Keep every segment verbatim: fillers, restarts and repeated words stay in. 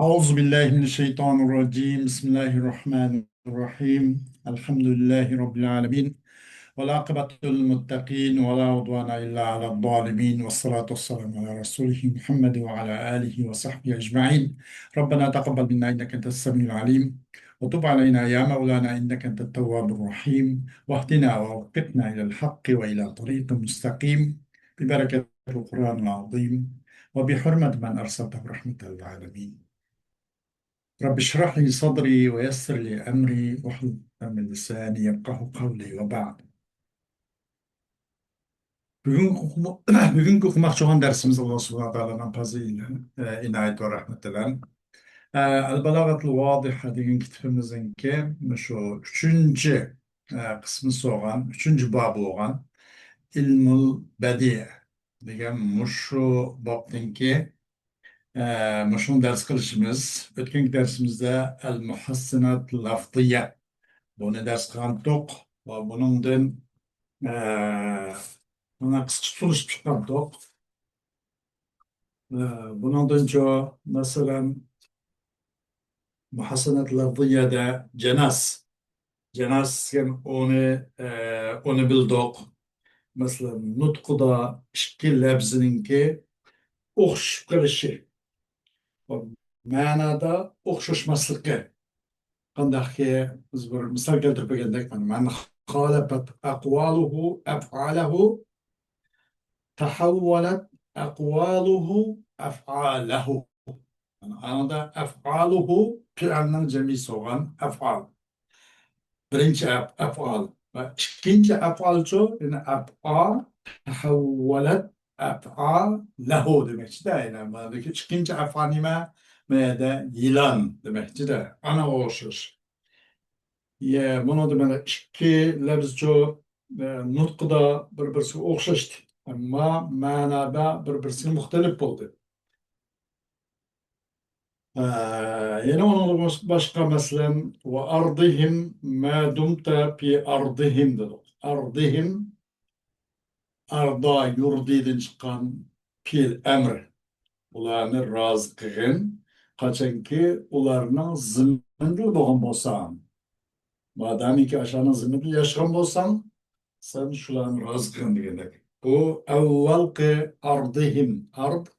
أعوذ بالله من الشيطان الرجيم. بسم الله الرحمن الرحيم. الحمد لله رب العالمين. والعاقبة للمتقين ولا عدوان إلا على الظالمين. والصلاة والسلام على رسوله محمد وعلى آله وصحبه أجمعين. ربنا تقبل منا إنك أنت السميع العليم. وتب علينا يا مولانا إنك أنت التواب الرحيم. واهدنا ووفقنا إلى الحق وإلى طريق مستقيم. ببركة القرآن العظيم وبحرمة من أرسلته رحمة للعالمين. رب اشرح لي صدري ويسر لي أمري واحلل عقدة من لساني يفقهوا قولي وبعد. بۈگۈنكى ئوقۇم-، بۈگۈنكى ئوقۇماقچى بولغان دەرسىمىز ئاللا سۇبھانەھۇ ۋە تائالانىڭ پەزلى بىلەن، ئە، ئىنايەت ۋە رەھمىتى بىلەن، ئە، ئەل-بالاغەتۇل ۋادىھە دېگەن كىتابىمىزنىڭكى مۇشۇ ئۈچىنچى، ئە، قىسمى بولغان، ئۈچىنچى بابى بولغان ئىلمۇل بەدىئە دېگەن مۇشۇ بابتىنكى، ئە، مۇشۇنى دەرس قىلىشىمىز. ئۆتكەنكى دەرسىمىزدە ئەل مۇھەسسىنات لەفزىيە بۇنى دەرس قىلغانتۇق. ۋە بۇنىڭدىن، ئە، مانا قىسقىچە تونۇشۇپ چىققانتۇق. ئە، بۇنىڭدىنچۇ، مەسىلەن، مۇھەسسىنات لەفزىيەدە جىناس، جىناس دېگەن ئۇنى، ئە، ئۇنى بىلدۇق. مەسىلەن، نۇتقىدا ئىككى لەپزىنىڭكى ئوخشىشىپ قېلىشى، مەنادا ئوخشاشماسلىقى. قانداقكى، بىز بىر مىسال كەلتۈرۈپ بەرگەندەك، مەن خالەپەت ئەقۋالۇھۇ ئەفئالەھۇ، تەھەۋۋەلەت ئەقۋالۇھۇ ئەفئالەھۇ. ئاڭدا ئەفئالۇھۇ پېئىلنىڭ جەمئىسى بولغان ئەفئال. بىرىنچى ئەپ-، ئەپئال. ۋە ئىككىنچى ئەپئالچۇ، يەنى ئەپئال تەھەۋۋەلەت ئەفئالەھۇ دېمەكچىدە. يەنى مانىدىكى ئىككىنچى ئەپئال نېمە؟ مەيەدە يىلان دېمەكچىدە. ئانا ئوخشاش. يە، بۇنىڭدا مانا ئىككى لەپزچۇ، ئە، نۇتقىدا بىر-بىرسىگە ئوخشاشتى. ئەمما مەنادا بىر-بىرسىگە مۇختەلىپ بولدى. ئە، يەنە ئۇنىڭدىن باشقا، مەسىلەن، ۋە ئەرزىھىم ما دۇمتە فى ئەرزىھىم دېدۇق. ئەرزىھىم، ئەرزا يۇردىدىن چىققان پېئىل ئەمر. ئۇلارنى رازى قىلغىن، قاچانكى ئۇلارنىڭ زېمىنىدا بولغان بولساڭ. مادامىكى ئاشۇلارنىڭ زېمىنىدا ياشىغان بولساڭ، سەن شۇلارنى رازى قىلغىن دېگەندەك. بۇ ئەۋۋەلقى ئەرزىھىم، ئەرز،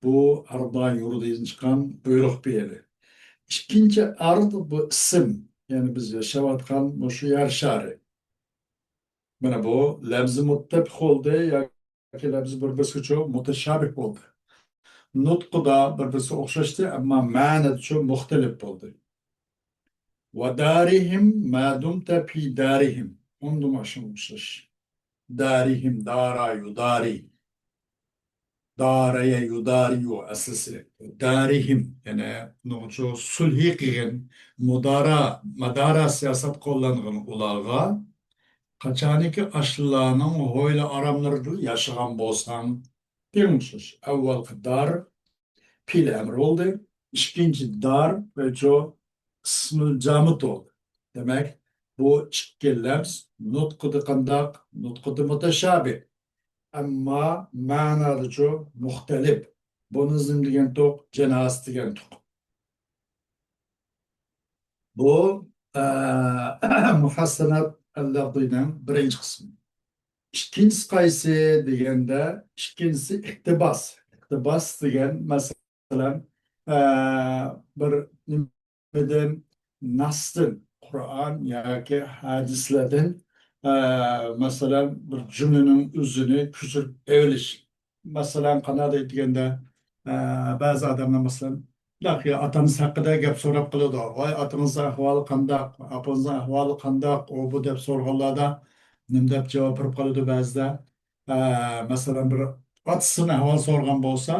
بۇ ئەرزا يۇردىدىن چىققان بۇيرۇق پېئىلى. ئىككىنچى ئەرز بۇ ئىسىم، يەنى بىز ياشاۋاتقان مۇشۇ يەر شارى. مانا بۇ لەپزى مۇتتەپىق بولدى ياكى لەپزى بىر-بىرسىگىچۇ مۇتەشابىھ بولدى. نۇتقىدا بىر-بىرسىگە ئوخشاشتى، ئەمما مەنىدىچۇ مۇختەلىپ بولدى. ۋە دارىھىم ما دۇمتە فى دارىھىم. ئۇندىمۇ ئاشۇنىڭغا ئوخشاش. دارىھىم، دارا يۇدارى. دارەيە يۇدارىيۇ ئەسلىسى. دارىھىم، يەنى نۇغچۇ سۈلھى قىلغىن، مۇدارا، مادارا سىياسەت قوللانغىن ئۇلارغا. قاچانكى ئاشۇلارنىڭ ھويلا ئاراملىرىدا ياشىغان بولساڭ، تېڭىشىش. ئەۋۋەلقى دار پېئىل ئەمر بولدى. ئىككىنچى دار ۋە چۇ ئىسمۇل جامىد بولدى. دېمەك، بۇ ئىككى لەپز نۇتقىدا قانداق؟ نۇتقىدا مۇتەشابىھ. ئەمما مەنادىچۇ مۇختەلىپ. بۇنى نېمە دېگەنتۇق؟ جىناس دېگەنتۇق. بۇ، ئە، مۇھەسسىنات ئەل-لەفزىنىڭ بىرىنچى قىسمى. ئىككىنچىسى قايسى دېگەندە، ئىككىنچىسى ئىقتىباس. ئىقتىباس دېگەن، مەسىلەن، ئە، بىر نېمىدىن، ناستىن، قۇرئان ياكى ھەدىسلەردىن، ئە، مەسىلەن، بىر جۈملىنىڭ ئۆزىنى كۆچۈرۈپ ئېلىش. مەسىلەن، قانداق دەيدىغەندە، ئە، بەزى ئادەملەر، مەسىلەن، مۇنداق، يا ئاتا-ئانىسى ھەققىدە گەپ سوراپ قالىدۇ. ۋاي، ئاتىڭىزنىڭ ئەھۋالى قانداق؟ ئاپىڭىزنىڭ ئەھۋالى قانداق؟ ئۇ بۇ دەپ سورىغانلاردا نېمە دەپ جاۋاب بېرىپ قالىدۇ بەزىدە؟ ئە، مەسىلەن، بىر ئاتىسىدىن ئەھۋال سورىغان بولسا،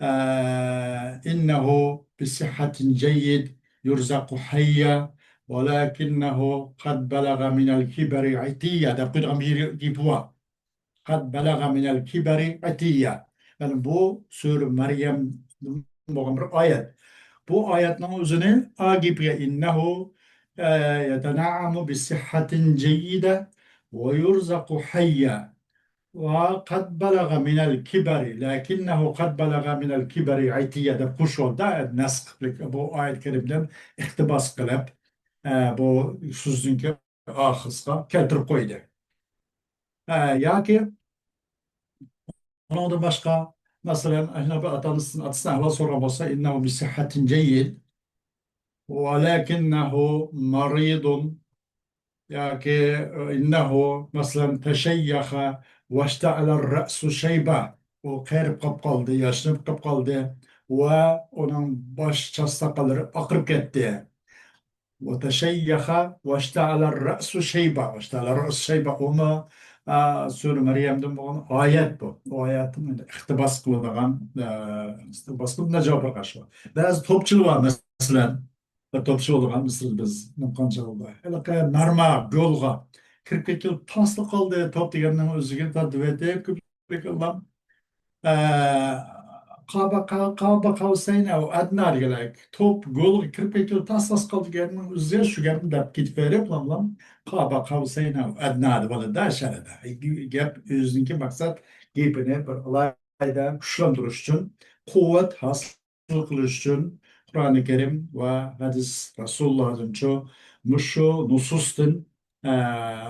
ئە، «إنه بصحة جيد يرزق حيا ولكنه قد بلغ من الكبر عتيا» دەپ قويىدىغان بىر گېپى بار. «قد بلغ من الكبر عتيا». يەنى بۇ سۈرە مەريەم بولغان بىر ئايەت. بۇ ئايەتنىڭ ئۆزىنى ئا گېپىگە «إنه، ئە، يتنعم بصحة جيدة ويرزق حيا». ۋە قەد بەلەغە مىنەل كىبەرى، لەكىننەھۇ قەد بەلەغە مىنەل كىبەرى ئەيتىيە دەپ قوشۇۋالدى. نەسخ قىلىپ، بۇ ئايەت كەرىمدىن ئىقتىباس قىلىپ، ئە، بۇ سۆزنىڭكى ئاخىرىسىغا كەلتۈرۈپ قويدى. ئە، ياكى ئۇنىڭدىن باشقا، مەسىلەن، ئەھلى بىر ئاتا-ئانىسىدىن، ئاتىسىدىن ئەھۋال سورىغان بولسا، ئىننەھۇ بىسىھھەتىن جەييىد، ۋەلەكىننەھۇ مەرىدۇن، ياكى، ئىننەھۇ، مەسىلەن، تەشەييەخە ۋەشتەئەلە رەسۇ شەيبە. ئۇ قېرىپ قاپ قالدى، ياشىنىپ قاپ قالدى ۋە ئۇنىڭ باش چاچ ساقاللىرى ئاقىرىپ كەتتى. وتشيخ واشتعل الرأس شيبا، واشتعل الرأس شيبا، ئۇمۇ، ئا، سۈرە مەريەمدىن بولغان ئايەت بۇ. ئۇ ئايەتنى ئىقتىباس قىلىدىغان، ئا، ئىقتىباس قىلىپ نەجۋا بىر قاش بۇ. بەزى توپچىلار بار، مەسىلەن، بىر توپچى بولغان، مىسىر بىز قانچە بولدى. ھېلىقى مەرمە، گولغا كىرىپ كەتكىلى تاسلا قالدى، توپ دېگەننىڭ ئۆزىگە تارتىۋېتىپ، بەك ئاللام، ئە، قابا قا-، قابا قاۋسەينى ئەۋ ئەدنا دېگەنلەر، توپ گولغا كىرىپ كەتكىلى تاس-تاس قالدى دېگەننىڭ ئۆزى شۇ گەپنى دەپ كېتىپ بېرىپ، لام-لام، قابا قاۋسەينى ئەۋ ئەدنا دەپ ئالىدۇ شەرەدە. گەپ ئۆزىنىڭكى مەقسەت گېپىنى بىر ئالاھىدە كۈچلەندۈرۈش ئۈچۈن، قۇۋۋەت ھاسىل قىلىش ئۈچۈن قۇرئانى كەرىم ۋە ھەدىس رەسۇلۇللاھدىنچۇ مۇشۇ نۇسۇستىن ئە،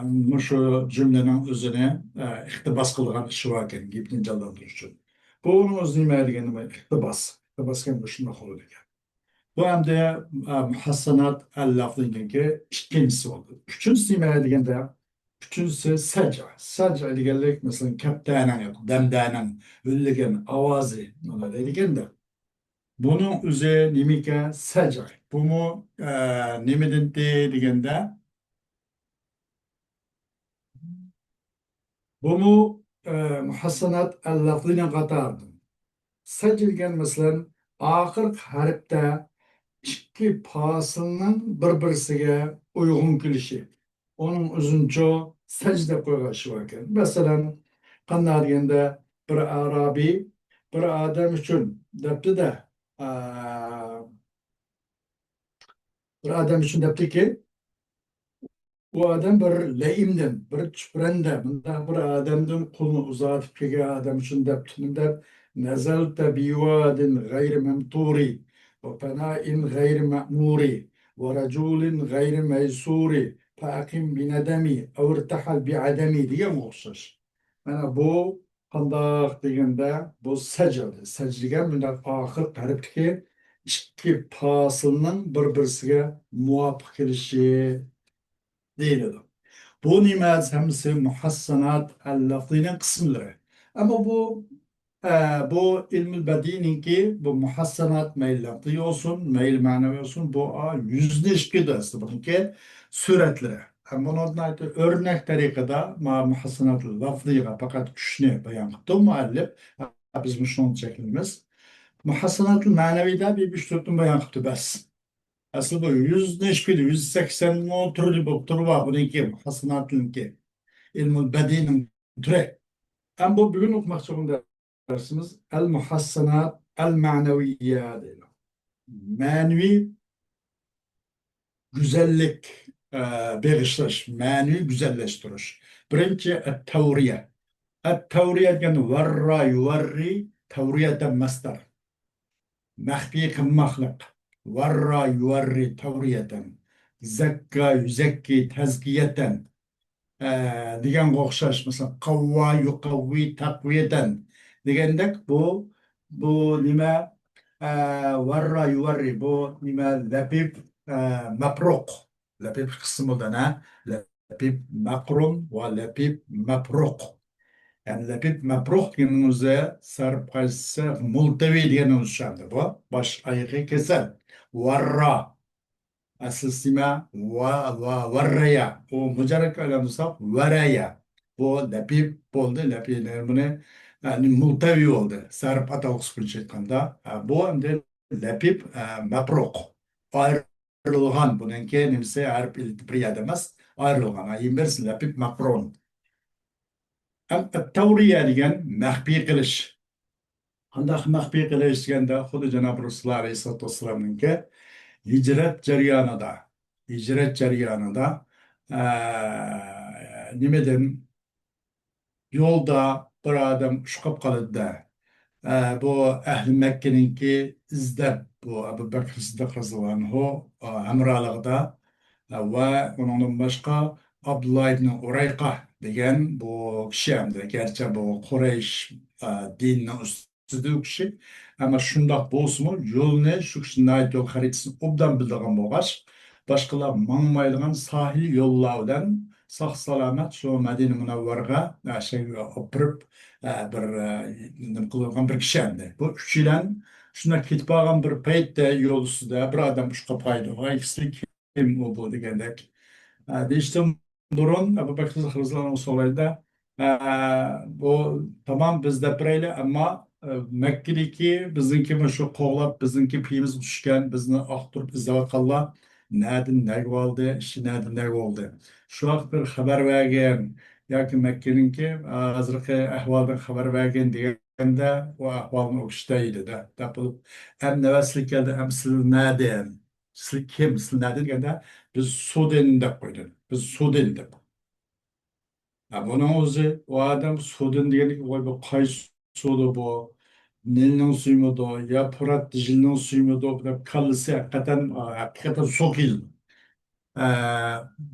مۇشۇ جۈملىنىڭ ئۆزىنى، ئە، ئىقتىباس قىلغان ئىشى باركەن، گېپىنى جانلاندۇرۇش ئۈچۈن. بۇ ئۇنىڭ ئۆزىنى نېمە دېگەننى ئىقتىباس. ئىقتىباس دېگەن مۇشۇنداق بولىدىكەن. بۇ ئەمدى، ئە، مۇھەسسەنات ئەل-لەفزىنىڭكى ئىككىنچىسى بولدى. ئۈچىنچىسى نېمە دېگەندە، ئۈچىنچىسى سەج. سەج دېگەنلىك، مەسىلەن، كەپتەرنىڭ، دەمدەرنىڭ ھۆللىگەن ئاۋازى، ئۇنى دەيدىكەندە. بۇنىڭ ئۆزى نېمىكەن؟ سەج. بۇمۇ، ئە، نېمىدىنتى دېگەندە، بۇمۇ، ئە، مۇھەسسەنات ئەل-لەفزىنىڭ قاتارىدىن. سەج دېگەن، مەسىلەن، ئاخىرقى ھەرپتە ئىككى پاسىلنىڭ بىر-بىرسىگە ئۇيغۇن كېلىشى. ئۇنىڭ ئۆزىنىچۇ سەج دەپ قويغان ئىشى باركەن. مەسىلەن، قانداق دېگەندە، بىر ئارابىي بىر ئادەم ئۈچۈن دەپتۇ-دە، ئا، بىر ئادەم ئۈچۈن دەپتىكى، ئۇ ئادەم بىر لەئىمدىن، بىر چۈپرەندە، مۇنداق بىر ئادەمدىن قولنى ئۇزارتىپ كەلگەن ئادەم ئۈچۈن دەپتىمەن دەپ، نەزەلتە بىۋادىن غەيرى مەمتۇرى، ۋە پەنائىن غەيرى مەئمۇرى، ۋە رەجۇلىن غەيرى مەيسۇرى، فەئەقىم بىنەدەمى، ئەۋ ئىرتەھەل بىئەدەمى دېگەنگە ئوخشاش. مانا بۇ قانداق دېگەندە، بۇ سەج. سەج دېگەن مۇنداق ئاخىرقى ھەرپتىكى ئىككى پاسىلنىڭ بىر-بىرسىگە مۇۋاپىق كېلىشى دېيىلىدۇ. بۇ نېمە؟ ھەممىسى مۇھەسسەنات ئەل-لەفزىنىڭ قىسىملىرى. ئەمما بۇ، ئە، بۇ ئىلمۇل بەدىئنىڭكى بۇ مۇھەسسەنات مەيلى لەفزىي بولسۇن، مەيلى مەنىۋى بولسۇن، بۇ، ئا، يۈزنى ئىككى دەرسى بۇنىڭكى سۈرەتلىرى. ھەم بۇنىڭدىن ئايرىپ ئۆرنەك تەرىقىدە ما مۇھەسسەناتۇل لەفزىيغا پەقەت ئۈچنى بايان قىپتۇ مۇئەللىپ. بىز مۇشۇنىڭغا چەكلىنىمىز. مۇھەسسەناتۇل مەنەۋىدە بىر ئۈچ تۆتنى بايان قىپتۇ بەس. ئەسلى بۇ يۈز نەچچە، يۈز سەكسەن مو تۈرى بولۇپ تۇرۇۋا بۇنىڭكى مۇھەسسەناتنىڭكى ئىلمۇل بەدىئنىڭ تۈرى. ئەمما بۇ بۈگۈن ئوقۇماقچى بولغان دەرسىمىز ئەل مۇھەسسەنات ئەل مەنەۋىيە دەيدۇ. مەنىۋى گۈزەللىك، ئە، بېغىشلاش، مەنىۋى گۈزەللەشتۈرۈش. بىرىنچى، ئەت-تەۋرىيە. ئەت-تەۋرىيە دېگەن ۋەررا يۇۋەررى تەۋرىيەتەن مەسدەر. مەخپىي قىلماقلىق. ۋەررا يۇۋەررى تەۋرىيەتەن. زەككا يۇزەككى تەزكىيەتەن. ئە، دېگەنگە ئوخشاش، مەسىلەن، قەۋۋا يۇقەۋۋى تەقۋىيەتەن دېگەندەك، بۇ، بۇ نېمە، ئە، ۋەررا يۇۋەررى، بۇ نېمە، لەپىپ، ئە، مەپرۇق. لەپىپ قىسىم بولدى، ھە؟ لەپىپ مەقرۇن ۋە لەپىپ مەپرۇق. يەنى لەپىپ مەپرۇق دېگەننىڭ ئۆزى سەرپ قايسىسى؟ مۇلتەۋى دېگەننىڭ ئۆزى چۈشەندى بۇ. باش ئايىغى كېسەل. ۋەررا. ئەسلىسى نېمە؟ ۋا، ۋا، ۋەررەيە. ئۇ مۇجەررەتكە ئايلاندۇرساق، ۋەرەيە. بۇ لەپىپ بولدى، لەپىپ بۇنى، يەنى مۇلتەۋى بولدى. سەرپ ئاتالغۇسى بويىچە ئېيتقاندا، ئە، بۇ ئەمدى لەپىپ، ئە، مەپرۇق. ئايرىلغان، بۇنىڭكى نېمىسى، ھەرپ ئىللىتى بىر يەردە ئەمەس، ئايرىلغان. ھە، يەنە بىرسى لەپىپ مەقرۇن. ئەم، ئەت-تەۋرىيە دېگەن مەخپىي قىلىش. قانداق مەخپىي قىلىش دېگەندە، خۇددى جانابى رەسۇلۇللا ئەلەيھىسسالاتۇ ۋەسسالامنىڭكى ھىجرەت جەريانىدا، ھىجرەت جەريانىدا، ئە، نېمىدىن، يولدا بىر ئادەم ئۇچۇپ قالىدۇ-دە. ئە، بۇ ئەھلى مەككىنىڭكى ئىزدەپ، بۇ ئەبۇ بەكرى سىددىق رەزىياللاھۇ ئەنھۇ، ئە، ھەمراھلىقىدا، ئە، ۋە ئۇنىڭدىن باشقا ئابدۇللا ئىبنى ئۇرەيقا دېگەن بۇ كىشى ئەمدى، گەرچە بۇ قۇرەيش، ئە، دىنىنىڭ ئۈستىدە ئۇ كىشى، ئەمما شۇنداق بولسىمۇ يولنى شۇ كىشى ناھايىتى يول خەرىتىسىنى ئوبدان بىلىدىغان بولغاچ، باشقىلار ماڭمايدىغان ساھىل يوللار بىلەن ساق-سالامەت شۇ مەدىنە مۇنەۋۋەرىگە، ئە، شەيگە ئاپىرىپ، ئە، بىر، ئە، نېمە قىلىدىغان بىر كىشى ئەمدى. بۇ ئۈچىلەن شۇنداق كېتىپ بارغان بىر پەيتتە يول ئۈستىدە بىر ئادەم ئۇچۇپ قاپايدۇ. ۋاي، سىلى كىم ئۇ بۇ دېگەندەك. ئە، دېيىشتىن بۇرۇن ئەبۇ بەكرى سىددىق رەزىياللاھۇ ئەنھۇ سورايدۇ. ئە، بۇ تامام بىز دەپ بېرەيلى، ئەمما، ئە، مەككىدىكى بىزنىڭكى مۇشۇ قوغلاپ، بىزنىڭكى پېيىمىزغا چۈشكەن، بىزنى ئاختۇرۇپ ئىزدەۋاتقانلار نەدىن نەگە بولدى، ئىشى نەدىن نەگە بولدى؟ شۇ ھەقتە بىر خەۋەر بەرگىن ياكى مەككىنىڭكى ھازىرقى ئەھۋالىدىن خەۋەر بەرگىن دېگەندە، ئۇ ئەھۋالنى ئۇ كىشى دەيدۇ-دە، دەپ بولۇپ، ئەم نەۋە سىلى كەلدى، ئەم سىلى نەدىن؟ سىلى كىم؟ سىلى نەدىن دېگەندە، بىز سۇدىن دەپ قويدى. بىز سۇدىن دەپ. ھە، بۇنىڭ ئۆزى، ئۇ ئادەم سۇدىن دېگەندىكىن، ۋاي، بۇ قايسى سۇدۇ بۇ؟ نىلنىڭ سۈيىمىدۇ يا پۇرات دىجىلنىڭ سۈيىمىدۇ دەپ كاللىسى ھەقىقەتەن، ھەقىقەتەن سۇ كېلىدۇ. ئە،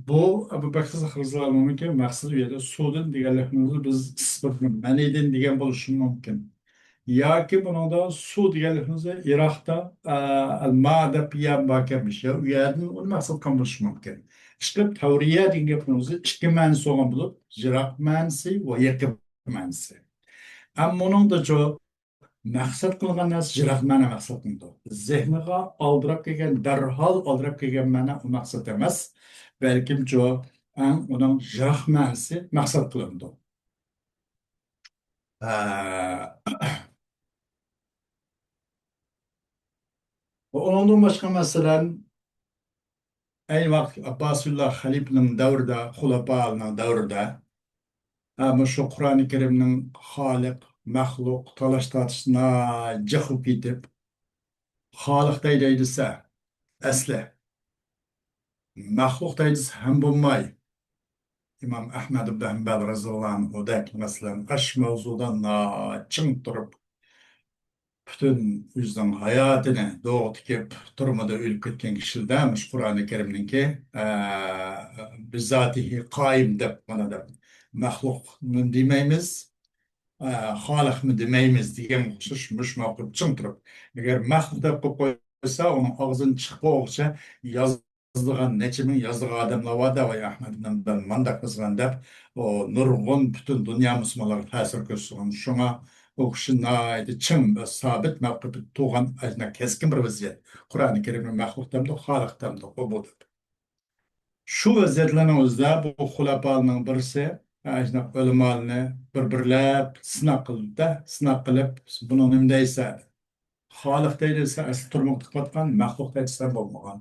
بۇ ئەبۇ بەكرى سىددىق رەزىياللاھۇ ئەنھۇنىڭكى مەقسىتى بۇ يەردە سۇدىن دېگەنلىكىمىز بىز ئىسپىرتنى مەنىدىن دېگەن بولۇشى مۇمكىن. ياكى بۇنىڭدا سۇ دېگەنلىكىمىز ئىراقتا، ئە، ئەلما دەپ يەر باركەنمىش. يا ئۇ يەردىن ئۇنى مەقسەت قىلغان بولۇشى مۇمكىن. ئىشقىلىپ، تەۋرىيە دېگەن گەپنىڭ ئۆزى ئىككى مەنىسى بولغان بولۇپ، يىراق مەنىسى ۋە يېقىن مەنىسى. ئەمما ئۇنىڭدىچۇ مەقسەت قىلغان نەرسە يىراق مەنە مەقسەت قىلىنىدۇ. زېھنىغا ئالدىراپ كەلگەن، دەرھال ئالدىراپ كەلگەن مەنە ئۇ مەقسەت ئەمەس، بەلكىمچۇ ئەڭ ئۇنىڭ يىراق مەنىسى مەقسەت قىلىنىدۇ. ئە، ۋە ئۇنىڭدىن باشقا، مەسىلەن، ئەينى ۋاقىت ئابباسىيلار خەلىپىنىڭ دەۋرىدە، خۇلەپالارنىڭ دەۋرىدە، ھە، مۇشۇ قۇرئانى كەرىمنىڭ خالىق، مەخلۇق تالاش تارتىش ناھايىتى جىق بولۇپ كېتىپ، خالىق دەيدۇ دېسە، ئەسلى مەخلۇق دەيدۇ دېسە ھەم بولماي، ئىمام ئەھمەد ئىبن ھەمبەل رەزىياللاھۇ ئەنھۇدەك، مەسىلەن، ئاشۇ مەۋزۇدا ناھايىتى چىڭ تۇرۇپ، پۈتۈن ئۆزىنىڭ ھاياتىنى دوغا تىكىپ، تۈرمىدە ئۆلۈپ كەتكەن كىشىلەردە مۇشۇ قۇرئانى كەرىمنىڭكى، ئە، بىزاتىھى قائىم دەپ، مانا دەپ، مەخلۇقمۇ دېمەيمىز، ئە، خالىقمۇ دېمەيمىز دېگەن ئوخشاش مۇشۇ مەۋقىپ چىڭ تۇرۇپ. ئەگەر مەخلۇق دەپ قويۇپ قويسا، ئۇنىڭ ئاغزىدىن چىقىپ بولغۇچە ياز يازىدىغان، نەچچە مىڭ يازىدىغان ئادەملەر بار-دە، ۋاي، ئەھمەد ئىمام مانداق يازغان دەپ، ئۇ نۇرغۇن پۈتۈن دۇنيا مۇسۇلمانلارغا تەسىر كۆرسىتىدىغان. شۇڭا ئۇ كىشى ناھايىتى چىڭ، سابىت مەۋقىپتە تۇرغان، ئەجنە كەسكىن بىر ۋەزىيەت. قۇرئانى كەرىمنى مەخلۇق دەمدۇ، خالىق دەمدۇ، ئۇ بۇ دەپ. شۇ ۋەزىيەتلەرنىڭ ئۆزىدە بۇ خۇلەپانىڭ بىرسى، ئەجنە ئۆلىمالارنى بىر-بىرلەپ سىناق قىلدى-دە، سىناق قىلىپ، بۇنىڭ نېمە دەيسە؟ خالىق دەيدۇ دېسە، ئەسلى تۈرمىگە تىقىۋاتقان، مەخلۇق دەيدۇ دېسە بولمىغان.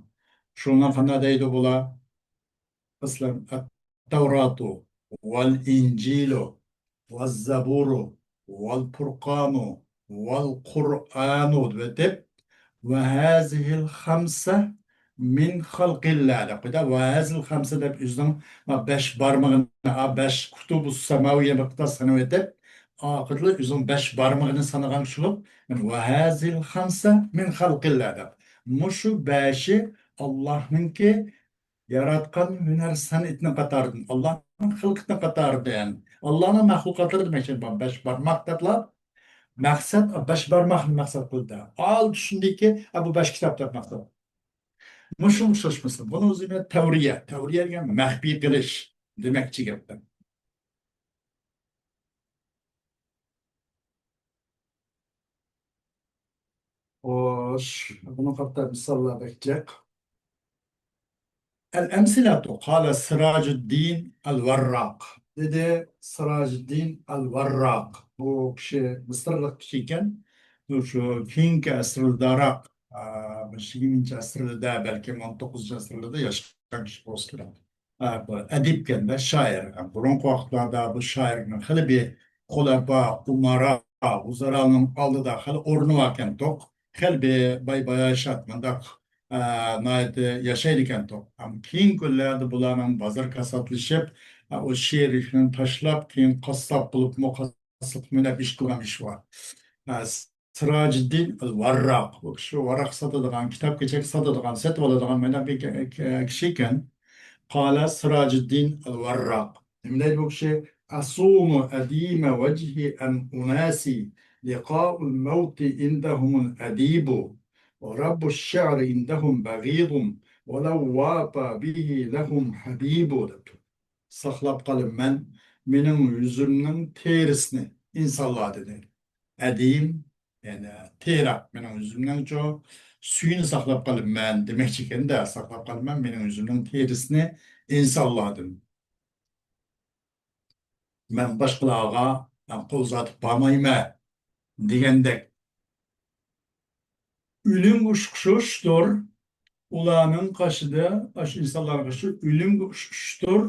شۇنىڭ قانداق دەيدۇ بۇلار؟ مەسىلەن، ئەت-تەۋراتۇ، ۋەل ئىنجىلۇ، ۋەز زەبۇرۇ، ۋەل پۇرقانۇ، ۋەل قۇرئانۇ دەۋېتىپ، ۋە ھازىھىل خەمسە مىن خەلقىللا دەپ قويدى. ۋە ھازىھىل خەمسە دەپ ئۆزىنىڭ بەش بارمىقىنى، بەش كۇتۇبۇ سەماۋىيە مىقدار سانىۋېتىپ، ئاخىرىدا ئۆزىنىڭ بەش بارمىقىنى سانىغان كىشىلىك، ۋە ھازىل خەمسە مىن خەلقىللا دەپ. مۇشۇ بەشى ئاللاھنىڭكى ياراتقان ھۈنەر سەنئىتىنىڭ قاتارىدىن، ئاللاھنىڭ خىلقىتىنىڭ قاتارىدىن، ئاللاھنىڭ مەخلۇقاتلىرى دېمەكچى. بەش بارماق دەپلا مەقسەت، بەش بارماقنى مەقسەت قىلدى. ئال چۈشۈندىكى، ئە، بۇ بەش كىتاب دەپ مەقسەت. مۇشۇ ئوخشاشمىسا، بۇنىڭ ئۆزى تەۋرىيە. تەۋرىيە دېگەن مەخپىي قىلىش دېمەكچى گەپتە. خوش، بۇنىڭ قاتتا مىساللار بەك جىق. ئەل-ئەمسىلەتۇ، قالە سىراجۇددىن ئەل-ۋەرراق. دېدى سىراجۇددىن ئەل-ۋەرراق. بۇ كىشى مىسىرلىق كىشى ئىكەن. بۇ شۇ كېيىنكى ئەسىرلەردەراق، ئا، بىر يىگىرمىنچى ئەسىرلەردە، بەلكىم ئون توققۇزىنچى ئەسىرلەردە ياشىغان كىشى بولسا كېرەك. ئە، بۇ ئەدىبكەن-دە، شائىر. بۇرۇنقى ۋاقىتلاردا بۇ شائىرنىڭ خېلى بىر خۇلەپا، ئۇمارا، ۋۇزارانىڭ ئالدىدا خېلى ئورنى باركەنتۇق. خېلى بىر باي-باياشات، مۇنداق، ئە، ناھايىتى ياشايدىكەنتۇق. ئەمما كېيىنكى كۈنلەردە بۇلارنىڭ بازىرى كاساتلىشىپ، ئۇ شېئىرلىكنى تاشلاپ، كېيىن قاسساپ بولۇپمۇ، قاسساپلىق ئويناپ ئىش قىلغان ئىش بار. سىراجىددىن ئەل ۋارراق. بۇ كىشى ۋاراق ساتىدىغان، كىتاب كېچەك ساتىدىغان، سېتىۋالىدىغان مۇنداق بىر كىشى ئىكەن. قال سىراجىددىن ئەل ۋارراق. نېمە دەيدۇ بۇ كىشى؟ أصون أديم وجهي أم أناسي لقاء الموت عندهم أديب ورب الشعر عندهم بغيض ولو وافى به لهم حبيب دەپتۇ. ساقلاپ قالىمەن مېنىڭ يۈزۈمنىڭ تېرىسىنى ئىنسانلاردىن. ئەدىم، يەنى تېرە، مېنىڭ يۈزۈمنىڭچۇ سۈيىنى ساقلاپ قالىمەن دېمەكچى ئىكەن-دە، ساقلاپ قالىمەن مېنىڭ يۈزۈمنىڭ تېرىسىنى ئىنسانلاردىن. مەن باشقىلارغا مەن قول ئۇزاتىپ بارمايمەن دېگەندەك. ئۆلۈمگە ئۇچقۇچتۇر ئۇلارنىڭ قېشىدا، ئاشۇ ئىنسانلارنىڭ قېشىدا ئۆلۈمگە ئۇچقۇچتۇر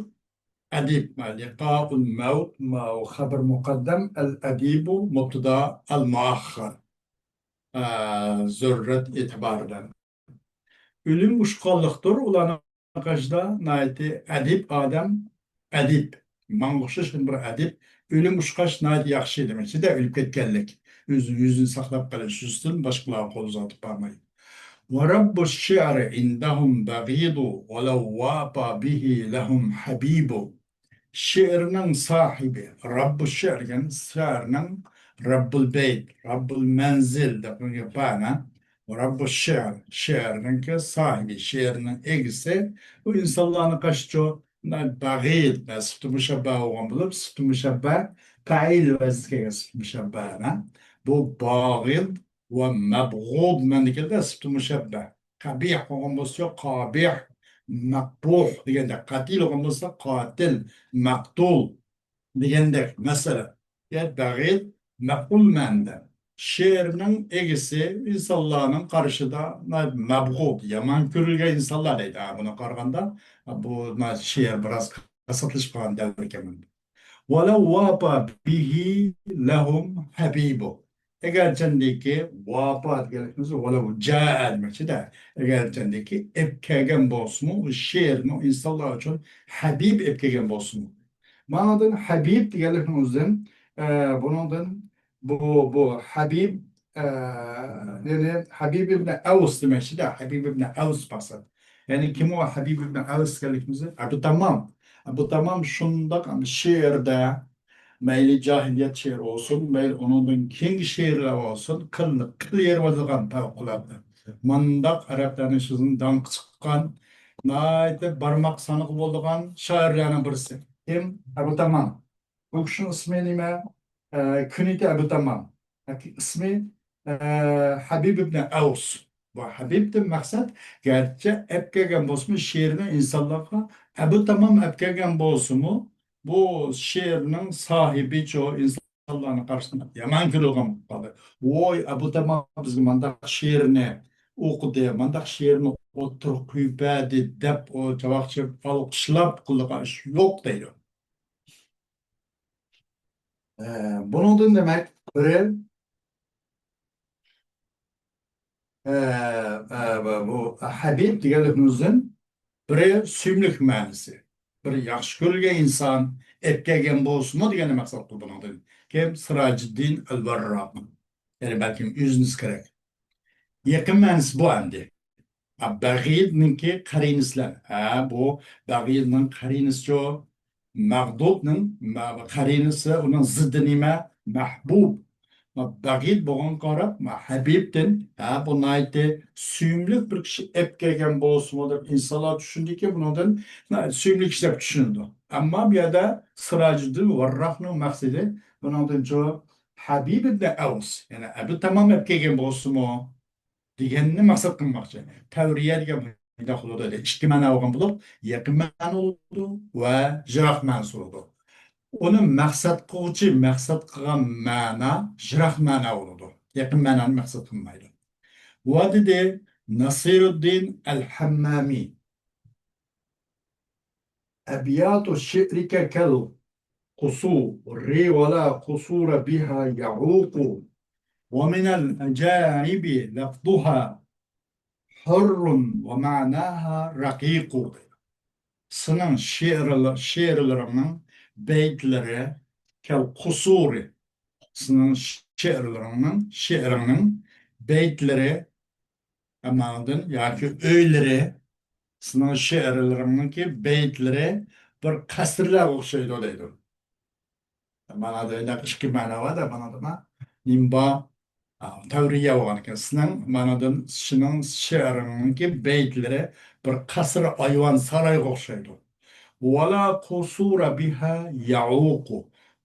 ئەدىب. لىقائۇل مەۋت، مەۋ خەبەر مۇقەددەم، ئەل ئەدىبۇ مۇبتىدا، ئەل مۇئەخخەر. ئە، زۆرۈرەت ئېتىبارى بىلەن. ئۆلۈم ئۇچقانلىقتۇر ئۇلارنىڭ قېشىدا ناھايىتى ئەدىب ئادەم، ئەدىب. ماڭا ئوخشاش بىر ئەدىب، ئۆلۈم ئۇچقاچ ناھايىتى ياخشى دېمەكچىدە، ئۆلۈپ كەتكەنلىك. ئۆزى، يۈزىنى ساقلاپ قېلىش يۈزىسىدىن باشقىلارغا قول ئۇزاتىپ بارمايدۇ. ورب الشعر عندهم بغيض ولو وافى به لهم حبيب. شېئىرنىڭ ساھىبى، رەببۇ شېئىر دېگەن شېئىرنىڭ، رەببۇل بەيت، رەببۇل مەنزىل دەپ بىر گەپ بار، ھە؟ رەببۇ شېئىر، شېئىرنىڭكى ساھىبى، شېئىرنىڭ ئىگىسى، بۇ ئىنسانلارنىڭ قېشىدا بەغىد، سىفتى مۇشەببە بولغان بولۇپ، سىفتى مۇشەببە پەئىل ۋەزنىگە كەلگەن سىفتى مۇشەببە، ھە؟ بۇ باغىد ۋە مەبغۇد مەنىدە كېلىدۇ، سىفتى مۇشەببە. قەبىھ بولغان بولسا قابىھ، مەقبۇھ دېگەندەك، قەتىل بولغان بولسا قاتىل، مەقتۇل دېگەندەك مەسىلە. يا بەغىد مەقبۇل مەنىدە. شېئىرنىڭ ئىگىسى ئىنسانلارنىڭ قارىشىدا مەبغۇد، يامان كۆرۈلگەن ئىنسانلار دەيدۇ. ھە، بۇنى قارىغاندا بۇ شېئىر بىراز قاساتلىشىپ قالغان دەۋر ئىكەن. ۋەلەۋ ۋاپا بىھى لەھۇم ھەبىبۇ. ئەگەرچەندىكى ۋاپا دېگەنلىكىمىز ۋەلەۋ جائە دېمەكچىدە. ئەگەرچەندىكى ئېپ كەلگەن بولسىمۇ، ئۇ شېئىرنىڭ ئىنسانلار ئۈچۈن ھەبىب ئېپ كەلگەن بولسىمۇ. مانىدىن ھەبىب دېگەنلىكنىڭ ئۆزىدىن، ئە، بۇنىڭدىن بۇ، بۇ ھەبىب، ئە، يەنى ھەبىب ئىبنى ئەۋس دېمەكچىدە، ھەبىب ئىبنى ئەۋس مەقسەت. يەنى كىم ئۇ ھەبىب ئىبنى ئەۋس دېگەنلىكىمىز؟ ئەبۇ تامام. ئەبۇ تامام شۇنداق شېئىردە، مەيلى جاھىلىيەت شېئىرى بولسۇن، مەيلى ئۇنىڭدىن كېيىنكى شېئىرلار بولسۇن، قىلنى قىل يېرىۋالىدىغان پەۋقۇلئاددە. مۇنداق ئەرەبلەرنىڭ شۇزىن داڭقى چىققان، ناھايىتى بارماق سانىغىلى بولىدىغان شائىرلارنىڭ بىرسى. كىم؟ ئەبۇ تامام. بۇ كىشىنىڭ ئىسمى نېمە؟ ئە، كۈنيىتى ئەبۇ تامام. ياكى ئىسمى، ئە، ھەبىب ئىبنى ئەۋس. بۇ ھەبىبتىن مەقسەت، گەرچە ئەپ كەلگەن بولسىمۇ، شېئىرنى ئىنسانلارغا ئەبۇ تامام ئەپ كەلگەن بولسىمۇ، بۇ شېئىرنىڭ ساھىبىچۇ ئىنسانلارنىڭ قارىشىدا يامان كۆرۈلگەن بولۇپ قالدى. ۋوي، ئەبۇ تامام بىزگە مانداق شېئىرنى ئوقۇدى، مانداق شېئىرنى ئوتتۇرىغا قويۇپ بەردى، دەپ ئۇ چاۋاك چېلىپ ئالقىشلاپ قىلىدىغان ئىش يوق دەيدۇ. ئە، بۇنىڭدىن دېمەك، بىرى، ئە، ئە، بۇ، بۇ ھەبىب دېگەنلىكىمىزدىن بىرى سۆيۈملۈك مەنىسى. بىر ياخشى كۆرۈلگەن ئىنسان ئەپ كەلگەن بولسىمۇ دېگەننى مەقسەت قىلدى بۇنىڭدىن. كىم؟ سىراجىددىن ئەل ۋەرراق. يەنى بەلكىم ئۆزىمىز كېرەك. يېقىن مەنىسى بۇ ئەمدى. ھە، بەغىدنىڭكى قەرىنىسى بىلەن. ھە، بۇ بەغىدنىڭ قەرىنىسىچۇ؟ مەغدۇدنىڭ مە-، قەرىنىسى، ئۇنىڭ زىددى نېمە؟ مەھبۇب. بەغىد بولغانغا قاراپ، ھەبىبتىن، ھە، بۇ ناھايىتى سۆيۈملۈك بىر كىشى ئەپ كەلگەن بولسىمۇ دەپ ئىنسانلار چۈشىنىدىكى، بۇنىڭدىن ناھايىتى سۆيۈملۈك كىشى دەپ چۈشىنىدۇ. ئەمما بۇ يەردە سىراجىددىن ۋەرراقنىڭ مەقسىتى بۇنىڭدىنچۇ؟ ھەبىب ئىبنى ئەۋس، يەنى ئەبۇ تامام ئەپ كەلگەن بولسىمۇ، دېگەننى مەقسەت قىلماقچى. تەۋرىيە دېگەن مۇنداق بولىدۇ، ئىككى مەنە بولغان بولۇپ، يېقىن مەنە بولىدۇ ۋە يىراق مەنىسى بولىدۇ. ئۇنى مەقسەت قىلغۇچى مەقسەت قىلغان مەنە يىراق مەنە بولىدۇ. يېقىن مەنىنى مەقسەت قىلمايدۇ. ۋە دېدى، ناسىرۇددىن ئەل-ھەممامى. أبيات شعرك كالقصور ولا قصور بها يعوق، ومن العجائب لفظها حر ومعناها رقيق. سېنىڭ شېئىرل-، شېئىرلىرىڭنىڭ بەيتلىرى، كەل قۇسۇرى، سېنىڭ شېئىرلىرىڭنىڭ، شېئىرىڭنىڭ بەيتلىرى، ئەمما ئاندىن ياكى ئۆيلىرى، سېنىڭ شېئىرلىرىڭنىڭكى بەيتلىرى بىر قەسىرلەرگە ئوخشايدۇ دەيدۇ. مانادا ئەندى ئىككى مەنە بار-دە، مانادا نېمە بار؟ ئا، تەۋرىيە بولغان ئىكەن. سېنىڭ مانادىن، سېنىڭ شېئىرىڭنىڭكى بەيتلىرى بىر قەسىر، ئايۋان، سارايغا ئوخشايدۇ. ۋەلا قۇسۇرە بىھا يەئۇقۇ.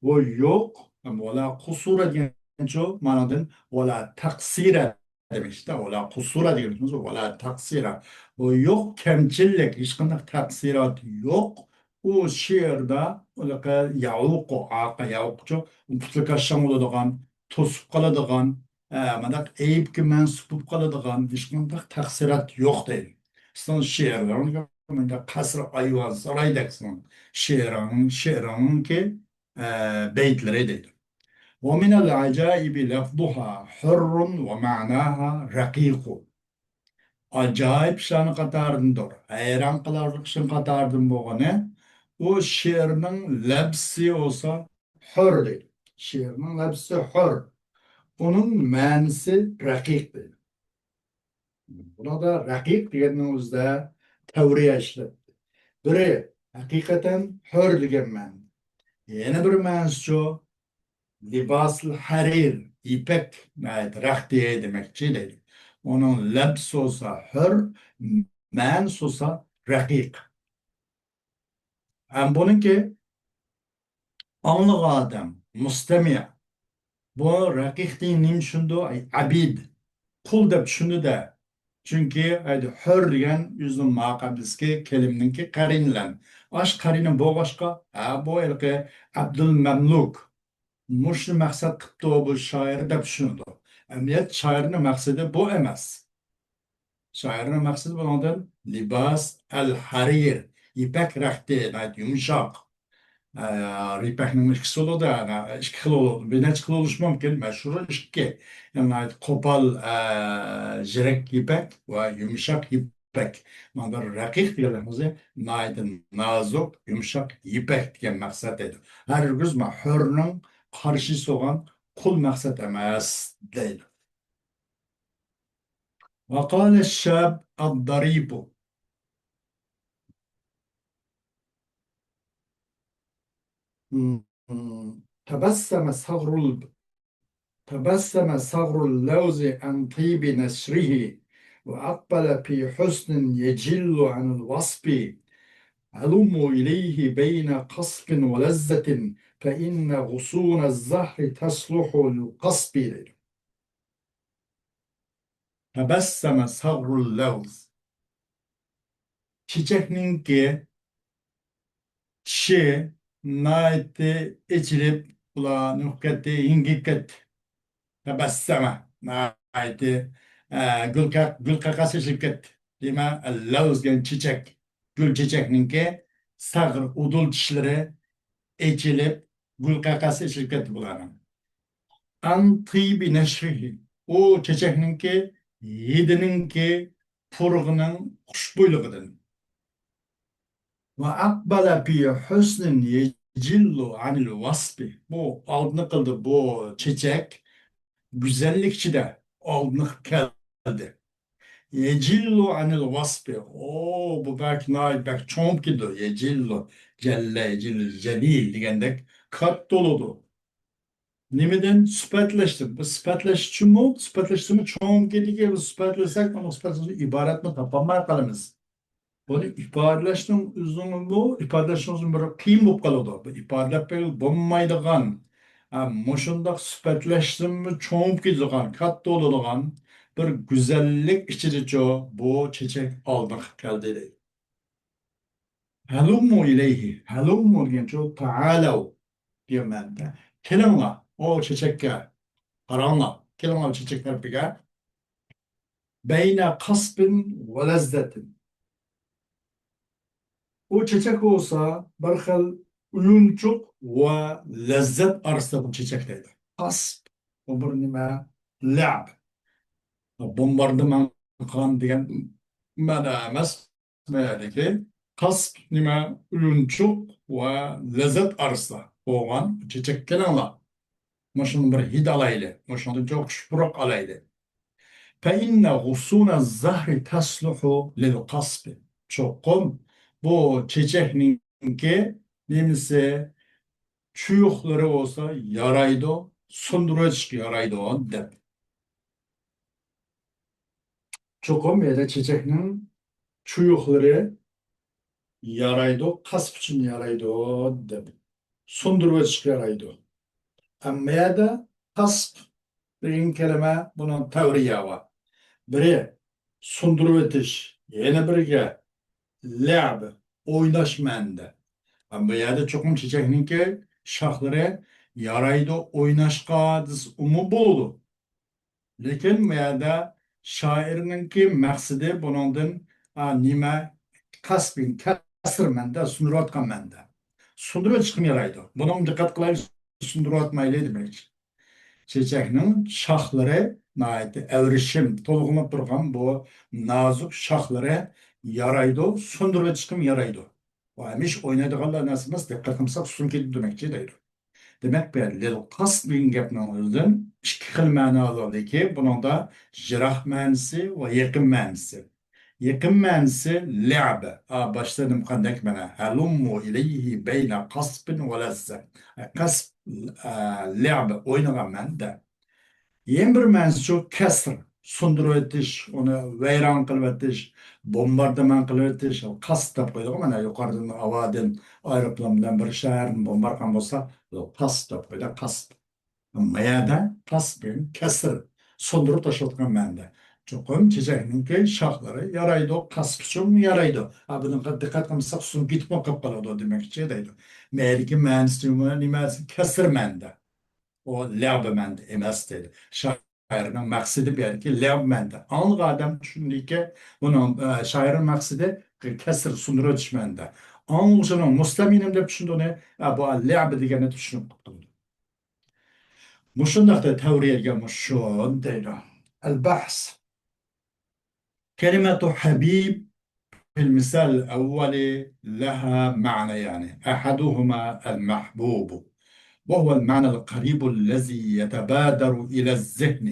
بۇ يوق، ۋەلا قۇسۇرە دېگەنچۇ مانادىن ۋەلا تەقسىرە دېمەكچىدە، ۋەلا قۇسۇرە دېگەن سۆز، ۋەلا تەقسىرە. بۇ يوق كەمچىللىك، ھېچقانداق تەقسىرات يوق. ئۇ شېئىردا، ئۇنىقى يەئۇقۇ، ئاقا يەئۇقچۇ، پۇتلىكاششاڭ بولىدىغان، توسۇپ قالىدىغان، ئە، مانداق ئەيىبكە مەنسۇپ بولۇپ قالىدىغان ھېچقانداق تەقسىرات يوق دەيدۇ. سېنىڭ شېئىرلىرىڭ مۇنداق قەسىر، ئايۋان، سارايدەك سېنىڭ شېئىرىڭ، شېئىرىڭنىڭكى ئە، بەيتلىرى دەيدۇ. ومن العجائب لفظها حر ومعناها رقيق. ئاجايىپ ئىشلارنىڭ قاتارىدىندۇر، ھەيران قالارلىق ئىشنىڭ قاتارىدىن بولغىنى، ئۇ شېئىرنىڭ لەپزى بولسا ھۆر دەيدۇ. شېئىرنىڭ لەپزى ھۆر. ئۇنىڭ مەنىسى رەقىق دەيدۇ. بۇنىڭدا رەقىق دېگەننىڭ ئۆزىدە تەۋرىيە ئىشلەتتى. بىرى ھەقىقەتەن ھۆر دېگەن مەنە. يەنە بىر مەنىسىچۇ، لىباسىل ھەرىر، يىپەك، ناھايىتى رەختى دېمەكچى دەيدۇ. ئۇنىڭ لەپزى بولسا ھۆر، مەنىسى بولسا رەقىق. ھەم بۇنىڭكى ئاڭلىغان ئادەم، مۇستەمىئ، بۇ رەقىقنى نېمە چۈشىنىدۇ؟ ئەي، ئەبىد، قۇل دەپ چۈشىنىدۇ-دە. چۈنكى ئەيدى، ھۆر دېگەن ئۆزىنىڭ ماقابىلىسىكى كەلىمىنىڭكى قەرىنىلەن. ئاش قەرىنە بولغاچقا، ھە، بۇ ھېلىقى ئەبدۇل مەملۇك مۇشۇنى مەقسەت قىپتۇ بۇ شائىر دەپ چۈشىنىدۇ. ئەمەلىيەت شائىرنىڭ مەقسىتى بۇ ئەمەس. شائىرنىڭ مەقسىتى بۇنىڭدىن لىباس ئەل ھەرىر، يىپەك رەختى، ناھايىتى يۇمشاق. ئە، يىپەكنىڭ ئىككىسى بولىدۇ، ئەنە، ئىككى خىل بولىدۇ. بىر نەچچە خىل بولۇشى مۇمكىن. مەشھۇرى ئىككى. يەنى ناھايىتى قوپال، ئە، زېرەك يىپەك ۋە يۇمشاق يىپەك. مانا رەقىق دېگەن لەپزى ناھايىتى نازۇك، يۇمشاق يىپەك دېگەن مەقسەت دەيدۇ. ھەرگىز ما ھۆرنىڭ قارشىسى بولغان قۇل مەقسەت ئەمەس دەيدۇ. وقال الشاب الضريب. تبسم صقر ال-، تبسم صقر اللوز عن طيب نشره، وأقبل في حسن يجل عن الوصف. هلموا إليه بين قصف ولذة، فإن غصون الزهر تصلح للقصف. تبسم صقر اللوز. چېچەكنىڭكى چىشى ناھايىتى ئېچىلىپ، ئۇلار نېمە قىلىپ كەتتى؟ ھىڭگىپ كەتتى. تەبەسسەمە، ناھايىتى، ئە، گۈل قە-، گۈل قەقەس ئېچىلىپ كەتتى. دېمە، لەۋز دېگەن چېچەك، گۈل چېچەكنىڭكى سەغر ئۇدۇل چىشلىرى ئېچىلىپ، گۈل قەقەس ئېچىلىپ كەتتى بۇلارنىڭ. ئەن تىيبى نەشرىھى، ئۇ چېچەكنىڭكى ھىدىنىڭكى، پۇرىقىنىڭ خۇشبۇيلۇقىدىن. ۋە ئەقبەلە فى ھۇسنىن يەجىللۇ ئەنىل ۋەسپى. بۇ ئالدىنى قىلدى، بۇ چېچەك گۈزەللىك ئىچىدە ئالدىنى قىلىپ كەلدى. يەجىللۇ ئەنىل ۋەسپى. ئو، بۇ بەك ناھايىتى بەك چوڭ بولۇپ كېتىدۇ. يەجىللۇ، جەللە، يەجىللۇ، جەلىل دېگەندەك كاتتا بولىدۇ. نېمىدىن؟ سۈپەتلەشتىن. بۇ سۈپەتلەش ئۈچۈنمۇ، سۈپەتلەش ئۈچۈنمۇ چوڭ بولۇپ كېتىدىكەن، بۇ سۈپەتلىسەك، ئۇنىڭ سۈپەتلەشتىن ئىبارەتمۇ تاپالماي قالىمىز. بۇنى ئىپادىلەشنىڭ ئۆزىنىڭمۇ، ئىپادىلەشنىڭ ئۆزىمۇ بىر قىيىن بولۇپ قالىدۇ. بۇ ئىپادىلەپ بەرگىلى بولمايدىغان، ھە، مۇشۇنداق سۈپەتلەشتىنمۇ چوڭ بولۇپ كېتىدىغان، كاتتا بولىدىغان بىر گۈزەللىك ئىچىدىچۇ بۇ چېچەك ئالدىغا كەلدى دەيدۇ. ھەلۇممۇ ئىلەيھى. ھەلۇممۇ دېگەنچۇ، تەئالەۋ دېگەن مەنىدە. كېلىڭلار، ئۇ چېچەككە قاراڭلار. كېلىڭلار چېچەك تەرىپىگە. بەينە قەسپىن ۋە لەززەتىن. ئۇ چېچەك بولسا بىر خىل ئويۇنچۇق ۋە لەززەت ئارىسىدا بۇ چېچەك دەيدۇ. قەسپ، بۇ بىر نېمە؟ لەب. بومباردىمان قىلغان دېگەن مەنە ئەمەس. بۇ يەردىكى قاسپ نېمە؟ ئويۇنچۇق ۋە لەززەت ئارىسىدا بولغان چېچەك كېلىڭلار. مۇشۇنىڭ بىر ھىد ئالايلى، مۇشۇنىڭدىن چوقۇم پۇراق ئالايلى. فإن غصون الزهر تصلح للقصف. چوقۇم بۇ چېچەكنىڭكى نېمىسى، چۇيۇقلىرى بولسا يارايدۇ، سۇندۇرۇۋېتىشكە يارايدۇ دەپ. چوقۇم يەنە چېچەكنىڭ چۇيۇقلىرى يارايدۇ، قاسپ ئۈچۈن يارايدۇ دەپ. سۇندۇرۇۋېتىشكە يارايدۇ. ئەمما يەردە قاسپ دېگەن كەلىمە، بۇنىڭ تەۋرىيە بار. بىرى سۇندۇرۇۋېتىش، يەنە بىرىگە لەب، ئويناش مەنىدە. ئەمما بۇ يەردە چوقۇم چېچەكنىڭكى شاخلىرى يارايدۇ ئويناشقا دېسە ئۇمۇ بولىدۇ. لېكىن بۇ يەردە شائىرنىڭكى مەقسىتى بۇنىڭدىن، ئا، نېمە، قاسپ، كەسىر مەنىدە، سۇندۇرۇۋاتقان مەنىدە. سۇندۇرۇۋېتىشقىمۇ يارايدۇ. بۇنىڭغا دىققەت قىلايلى، سۇندۇرۇۋاتمايلى دېمەكچى. چېچەكنىڭ شاخلىرى ناھايىتى ئەۋرىشىم، تولغىنىپ تۇرغان بۇ نازۇك شاخلىرى يارايدۇ، سۇندۇرۇۋېتىشقىمۇ يارايدۇ. بۇ ھەمىشە ئوينايدىغانلا نەرسە ئەمەس، دىققەت قىلمىساق سۇنۇپ كېتىدۇ دېمەكچى دەيدۇ. دېمەك، بۇ يەردە لىل قاسپ دېگەن گەپنىڭ ئۆزىدىن ئىككى خىل مەنا باركى، بۇنىڭدا يىراق مەنىسى ۋە يېقىن مەنىسى. يېقىن مەنىسى لەب. ئا، باشتا نېمە قانداق مانا؟ ھەلۇممۇ ئىلەيھى بەينە قاسپىن ۋە لەززە. قاسپ، ئا، لەب، ئوينىغان مەنىدە. يەنە بىر مەنىسىچۇ كەسر، سۇندۇرۇۋېتىش، ئۇنى ۋەيران قىلىۋېتىش، بومباردىمان قىلىۋېتىش، قاسپ دەپ قويىدىغۇ، مانا يۇقىرىدىن ھاۋادىن ئايروپىلان بىلەن بىر شەھەرنى بومبارد قىلغان بولسا، قاسپ دەپ قويىدۇ، قاسپ. مايەدە قاسپ، كەسر، سۇندۇرۇپ تاشلايدىغان مەنىدە. چوقۇم چېچەكنىڭكى شاخلىرى يارايدۇ، قاسپ ئۈچۈنمۇ يارايدۇ. ھا، بۇنىڭغا دىققەت قىلمىساق سۇنۇپ كېتىپمۇ قېلىپ قالىدۇ دېمەكچى دەيدۇ. مەيلىكى مەنىسى نېمە؟ كەسر مەنىدە. ئۇ لەغۋ مەنىدە ئەمەس دەيدۇ. شائىرنىڭ مەقسىتى بۇ يەردىكى لەغۋ مەنىدە. ئاڭلىغان ئادەم چۈشىنىدىكى، بۇنىڭ، ئە، شائىرنىڭ مەقسىتى كەسر، سۇندۇرۇۋېتىش مەنىدە. ئاڭلىغۇچىنىڭ مۇستەمىئنىڭ دەپ چۈشىنىدۇ ئۇنى، ئە، بۇ لەغۋ دېگەننى چۈشىنىپ قاپتۇ. مۇشۇنداق دەپ تەۋرىيەگە مۇشۇ دەيدۇ. البحث. كلمة حبيب في المثال الأول لها معنيان، أحدهما المحبوب، وهو المعنى القريب الذي يتبادر إلى الذهن.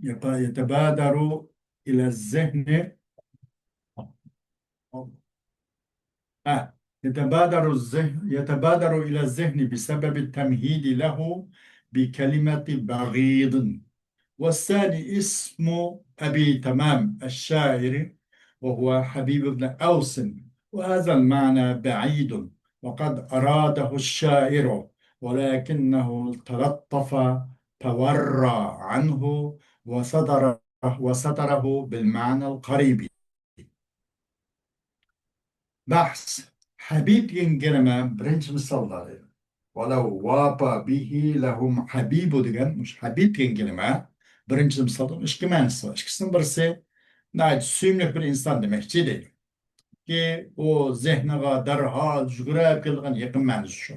يت-، يتبادر إلى الذهن. آه. يتبادر الذهن، يتبادر إلى الذهن بسبب التمهيد له بكلمة بغيض. والثاني اسم أبي تمام الشاعر، وهو حبيب بن أوس، وهذا المعنى بعيد، وقد أراده الشاعر، ولكنه تلطف فورى عنه وستره، وستره بالمعنى القريب. بەھس. ھەبىب دېگەن كەلىمە بىرىنچى مىسالدا دەيدۇ. ولو وافى به لهم حبيب دېگەن، مۇشۇ ھەبىب دېگەن كەلىمە بىرىنچى مىسالدا ئىككى مەنىسى بار. ئىككىسىنىڭ بىرسى ناھايىتى سۆيۈملۈك بىر ئىنسان دېمەكچى دەيدۇ. كى، ئۇ زېھنىغا دەرھال يۈگۈرۈپ كېلىدىغان يېقىن مەنىسى شۇ.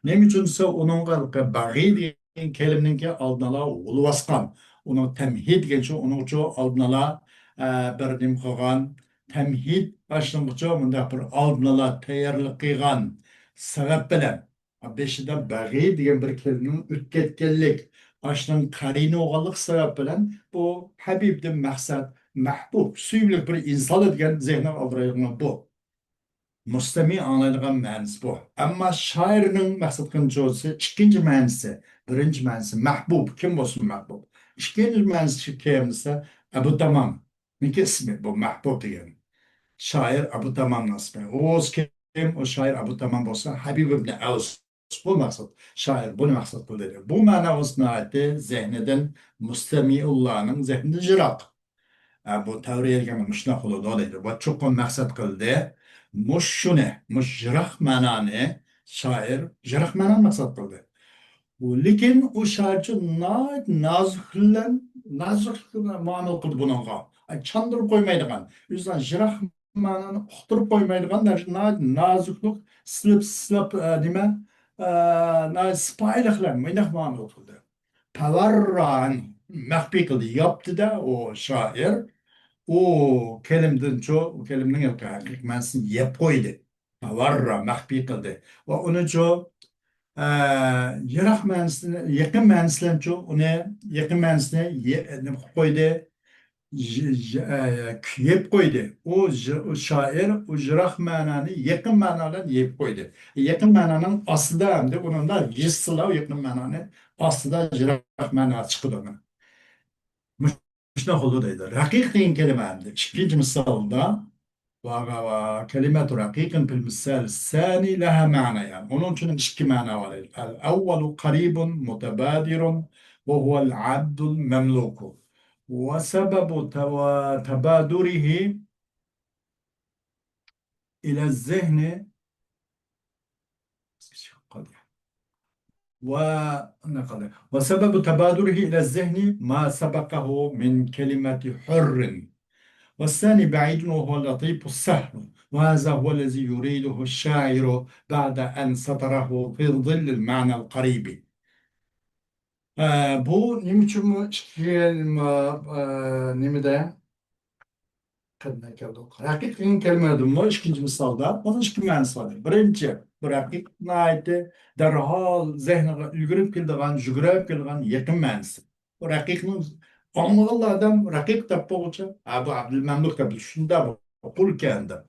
نېمە ئۈچۈن دېسە، ئۇنىڭغا بەغىي دېگەن كەلىمىنىڭكى ئالدىنى ئالا غۇلۇ باسقان. ئۇنىڭ تەمھىد دېگەنچۇ، ئۇنىڭچۇ ئالدىنى ئالا، ئە، بىر نېمە قىلغان، تەمھىد باشلىنغۇچۇ مۇنداق بىر ئالدىنى ئالا تەييارلىق قىلغان سەۋەب بىلەن، بېشىدا بەغىي دېگەن بىر كەلىمىنىڭ ئۆتۈپ كەتكەنلىك، ئاشۇنىڭ قەرىنى بولغانلىق سەۋەب بىلەن بۇ ھەبىبتىن مەقسەت مەھبۇب، سۆيۈملۈك بىر ئىنسان دېگەن زېھنىغا ئالدىرايدىغان بۇ. مۇستەمى ئاڭلايدىغان مەنىسى بۇ. ئەمما شائىرنىڭ مەقسەت قىلغان جوزىسى ئىككىنچى مەنىسى، بىرىنچى مەنىسى مەھبۇب، كىم بولسۇن مەھبۇب. ئىككىنچى مەنىسى كىم دېسە، ئەبۇ تامامنىڭكى ئىسمى بۇ مەھبۇب دېگەن. شائىر ئەبۇ تامامنىڭ ئىسمى. ئۇ كىم؟ ئۇ شائىر ئەبۇ تامام بولسا، ھەبىب ئىبنى ئەۋس. بۇ مەقسەت، شائىر بۇنى مەقسەت قىلدى دەيدۇ. بۇ مەنا بولسا ناھايىتى زېھنىدىن، مۇستەمىئۇللانىڭ زېھنىدىن يىراق. ئە، بۇ تەۋرىيە دېگەن مۇشۇنداق بولىدۇ دەيدۇ. ۋە چوقۇم مەقسەت قىلدى. مۇشۇنى، مۇشۇ يىراق مەنانى شائىر يىراق مەنانى مەقسەت قىلدى. ئۇ، لېكىن ئۇ شائىرچۇ ناھايىتى نازۇك بىلەن، نازۇكلۇق بىلەن مۇئامىلە قىلدى بۇنىڭغا. ئە، چاندۇرۇپ قويمايدىغان، ئۆزىنىڭ يىراق مەنىنى ئۇقتۇرۇپ قويمايدىغان دەرىجىدە ناھايىتى نازۇكلۇق، سىلىپ، سىلاپ، ئە، نېمە، ئە، ناھايىتى سىپايىلىق بىلەن مۇنداق مۇئامىلە قىلدى. پەۋەرران، مەخپىي قىلدى، ياپتى-دە ئۇ شائىر. ئۇ كەلىمىدىنچۇ، ئۇ كەلىمىنىڭ ھەقىقىي مەنىسىنى يەپ قويدى. ۋاررا، مەخپىي قىلدى. ۋە ئۇنىچۇ، ئە، يىراق مەنىسىنى، يېقىن مەنىسى بىلەنچۇ، ئۇنى يېقىن مەنىسىنى يە-، نېمە قىلىپ قويدى؟ ژ-، ژ-، ئە، يەپ قويدى. ئۇ ژ-، ئۇ شائىر ئۇ يىراق مەنانى يېقىن مەنا بىلەن يېپىپ قويدى. يېقىن مەنانىڭ ئاستىدا، ئەمدى ئۇنىڭدا يېزسىلا، يېقىن مەنانى ئاستىدا يىراق مەنا چىقىدۇ. مۇشۇنداق بولىدۇ دەيدۇ. رەقىق دېگەن كەلىمە ئەمدى ئىككىنچى مىسالدا، ۋە، ۋە، ۋە كەلىمەتۇ رەقىقىن فىل مىسال سانى لەھا مەنايان. ئۇنىڭ ئۈچۈن ئىككى مەنا بار. ئەل ئەۋۋەلۇ قەرىبۇن مۇتەبادىرۇن ۋە ھۇۋەل ئەبدۇل مەملۇكۇ. ۋە سەبەبۇ تەۋە-، تەبادۇرىھى ئىلە زېھنى و، وسبب تبادره إلى الذهن ما سبقه من كلمة حر. والثاني بعيد وهو اللطيف السهل، وهذا هو الذي يريده الشاعر بعد أن سطره في ظل المعنى القريب. ئە، بۇ نېمە ئۈچۈن بۇ ئىككى، ئە، نېمىدە؟ قېنى كەلدۇق. رەقىق دېگەن كەلىمىدىنمۇ ئىككىنچى مىسالدا، بۇنىڭ ئىككى مەنىسى بار. بىرىنچى، بۇ رەقىق ناھايىتى دەرھال زېھنىغا يۈگۈرۈپ كېلىدىغان، يۈگۈرۈپ كېلىدىغان يېقىن مەنىسى. بۇ رەقىقنىڭ ئاڭلىغانلا ئادەم رەقىق دەپ بولغۇچە، ھە، بۇ ئابدۇلمەملۇك دەپ، شۇنداق بۇ قۇل ئىكەن دەپ.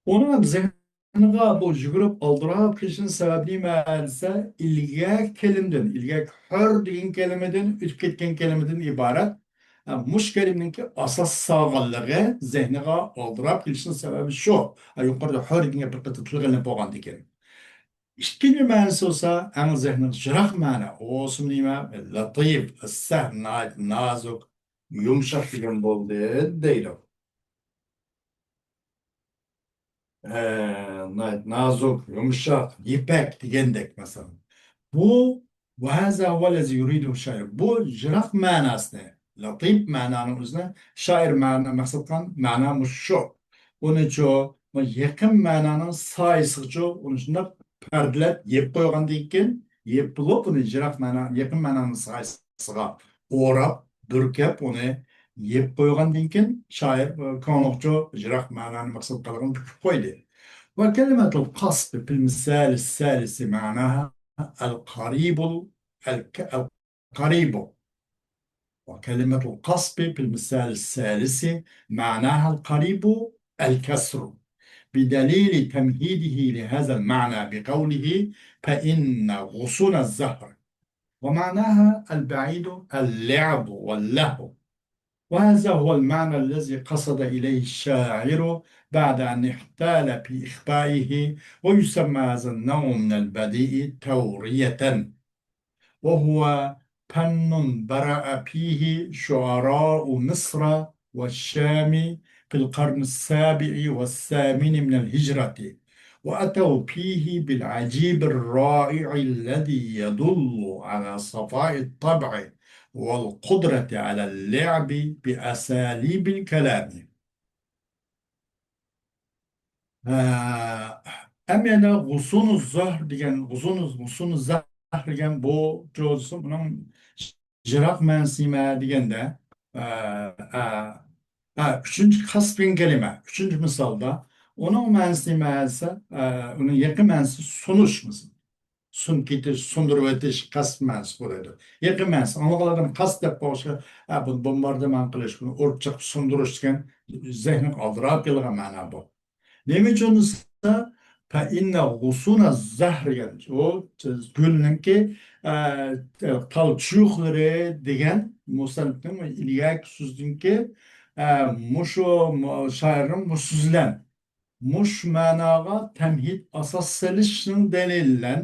ئۇنىڭ زېھنىغا بۇ يۈگۈرۈپ ئالدىراپ كېلىشىنىڭ سەۋەبى نېمە دېسە، ئىلگەركى كەلىمىدىن، ئىلگەركى ھۆر دېگەن كەلىمىدىن ئۆتۈپ كەتكەن كەلىمىدىن ئىبارەت. ھە، مۇشۇ كەلىمىنىڭكى ئاساس سالغانلىقى زېھنىغا ئالدىراپ كېلىشىنىڭ سەۋەبى شۇ. ھە، يۇقىرىدا ھۆر دېگەن گەپ بىر قېتىم تىلغا ئېلىنىپ بولغاندىكىن. ئىككىنچى مەنىسى بولسا، ئەڭ زېھنىغا يىراق مەنە. ئۇ بولسا نېمە؟ لەتىف، ئەسسەھل، ناھايىتى نازۇك، يۇمشاق دېگەن بولدى دەيدۇ. ئە، ناھايىتى نازۇك، يۇمشاق، يىپەك دېگەندەك مەسىلەن. بۇ، وهذا هو الذي يريده الشاعر. بۇ يىراق مەناسىنى، لەتىف مەنانىڭ ئۆزىنى شائىر مەنا، مەقسەت قىلغان مەنا مۇشۇ. ئۇنىچۇ، بۇ يېقىن مەنانىڭ سايىسىغىچۇ، ئۇنى شۇنداق پەردىلەپ يېپىپ قويغاندىن كېيىن، يېپىلىپ، ئۇنى يىراق مەنا، يېقىن مەنانىڭ سايىسىغا ئوراپ، بۈركەپ، ئۇنى يېپىپ قويغاندىن كېيىن، شائىر، ئە، كۆڭلىگىچۇ يىراق مەنانى مەقسەت قىلغىنى بۈكۈپ قويدى. وكلمة القصب في المثال الثالث معناها القريب، الك-، القريب. وكلمة القصب في المثال الثالث معناها القريب الكسر، بدليل تمهيده لهذا المعنى بقوله: فإن غصون الزهر. ومعناها البعيد اللعب واللهو. وهذا هو المعنى الذي قصد إليه الشاعر بعد أن احتال في إخفائه، ويسمى هذا النوع من البديع تورية، وهو فن برأ فيه شعراء مصر والشام في القرن السابع والثامن من الهجرة، وأتوا فيه بالعجيب الرائع الذي يدل على صفاء الطبع والقدرة على اللعب بأساليب الكلام. ھە، ئەمما يەنە غۇسۇنۇ زەھر دېگەن، غۇسۇنۇ، غۇسۇنۇ زەھر دېگەن بۇ جوزىسى، ئۇنىڭ يىراق مەنىسى نېمە دېگەندە، ئە، ئە، ئە، ئۈچىنچى قەسب دېگەن كەلىمە، ئۈچىنچى مىسالدا، ئۇنىڭ مەنىسى نېمە دېسە، ئە، ئۇنىڭ يېقىن مەنىسى سۇنۇش، مىسال. سۇن كېتىش، سۇندۇرۇۋېتىش، قەسب مەنىسى بولىدۇ. يېقىن مەنىسى، ئاڭلىغان ئادەم قەسد دەپ بولۇشى، ئە، بۇنى بومباردىمان قىلىش، بۇنى ئۇرۇپ چېقىپ سۇندۇرۇش دېگەن زېھنىگە ئالدىراپ كېلىدىغان مەنا بۇ. نېمە ئۈچۈن دېسە، فەئىننە غۇسۇنە زەھر دېگەن، ئۇ گۈلنىڭكى، ئە، تال چۇيۇقلىرى دېگەن مۇسەننىپنىڭ ئىلگەركى سۆزىدىنكى، ئە، مۇشۇ مۇ-، شائىرنىڭ مۇشۇ سۆزى بىلەن مۇشۇ مەناغا تەمھىد ئاساس سېلىشنىڭ دەلىلى بىلەن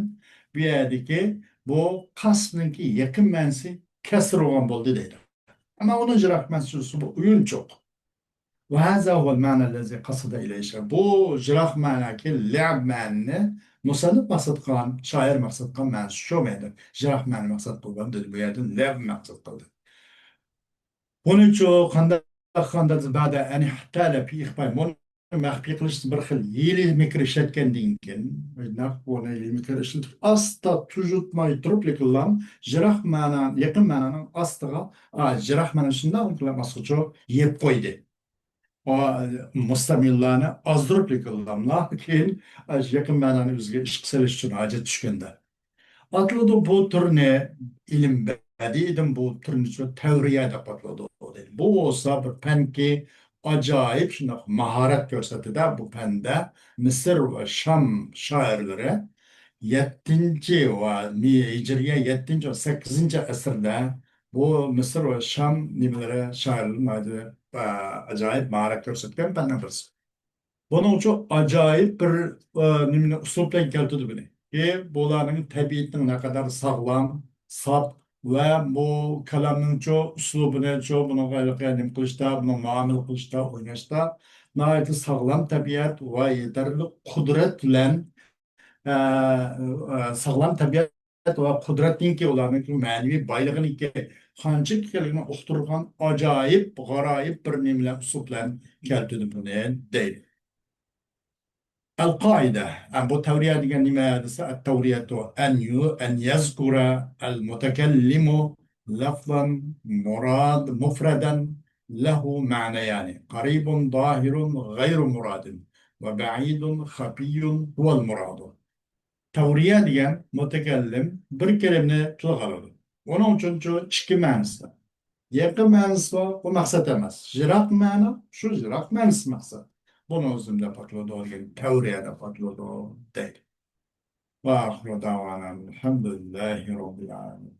بۇ يەردىكى بۇ قەسبنىڭكى يېقىن مەنىسى كەسىر بولغان بولدى دەيدۇ. ئەمما ئۇنىڭ يىراق مەنىسى بۇ ئويۇنچۇق. وهذا هو المعنى الذي قصد إليه الشاعر. بۇ يىراق مەناكى لەئب مەنىنى مۇسەننىپ مەقسەت قىلغان، شائىر مەقسەت قىلغان مەنىسى شۇ مەنىدە. يىراق مەنە مەقسەت قىلغان دېدى، بۇ يەردىن لەئب مەقسەت قىلدى. بۇنىچۇ قانداق، قانداق بعد أن احتال في إخفائه. بۇنى مەخپىي قىلىش بىر خىل ھىيلە مىكىر ئىشلەتكەندىن كېيىن، ئۇنداق بۇنى ھىيلە مىكىر ئىشلىتىپ، ئاستا تۇيۇلتماي تۇرۇپلىكىنلا يىراق مەنا، يېقىن مەنانىڭ ئاستىغا، ئا، يىراق مەنە شۇنداق قىلىپ ئاسقىچۇ يەپ قويدى. ئا-، مۇستەمىللارنى ئازدۇرۇپ يېقىنلاملا، كېيىن ئاشۇ يېقىن مەنانى ئۆزىگە ئىشقا سېلىش ئۈچۈن ھاجەت چۈشكەندە. ئاتىلىدۇ بۇ تۈرنى ئىلىم بەدىئىدىن بۇ تۈرنى تەۋرىيە دەپ ئاتىلىدۇ، دەيدۇ. بۇ بولسا بىر پەنكى ئاجايىپ شۇنداق ماھارەت كۆرسەتتى-دە، بۇ پەندە مىسىر ۋە شام شائىرلىرى يەتتىنچى ۋە مى-، ھىجرىيە يەتتىنچى ۋە سەككىزىنچى ئەسىردە بۇ مىسىر ۋە شام نېمىلىرى شائىرلىرى ناھايىتى، ئە، ئاجايىپ ماھارەت كۆرسەتكەن پەننىڭ بىرسى. بۇنىڭ ئۈچۈن ئاجايىپ بىر، ئە، نېمىنى، ئۇسلۇب بىلەن كەلتۈردى بۇنى. ئى، بۇلارنىڭ تەبىئىتىنىڭ نەقەدەر ساغلام، ساپ ۋە بۇ كالامنىڭچۇ ئۇسلۇبىنىچۇ، بۇنىڭغا ھېلىقى نېمە قىلىشتا، بۇنىڭ مۇئامىلە قىلىشتا، ئويناشتا ناھايىتى ساغلام تەبىئەت ۋە يېتەرلىك قۇدرەت بىلەن، ئە، ئە، ساغلام تەبىئەت ۋە قۇدرەتنىڭكى، ئۇلارنىڭكى مەنىۋى بايلىقىنىڭكى قانچىلىك ئىكەنلىكىنى ئۇقتۇرغان ئاجايىپ، غارايىپ بىر نېمە بىلەن، ئۇسلۇب بىلەن كەلتۈردى بۇنى، دەيدۇ. القاعدة، ئە، بۇ تەۋرىيە دېگەن نېمە دېسە، التورية أن ي-، أن يذكر المتكلم لفظا مراد مفردا له معنيان، قريب ظاهر غير مراد، وبعيد خفي هو المراد. تەۋرىيە دېگەن مۇتەكەللىم بىر كەلىمىنى تىلغا ئالىدۇ. ئۇنىڭ ئۈچۈنچۇ ئىككى مەنىسى بار. يېقىن مەنىسى بار، ئۇ مەقسەت ئەمەس. يىراق مەنە، شۇ يىراق مەنىسى مەقسەت. بۇنى ئۆزۈم دەپ ئاتىلىدۇ دېگەن، تەۋرىيە دەپ ئاتىلىدۇ دەيدۇ. وآخر دعوانا الحمد لله رب العالمين.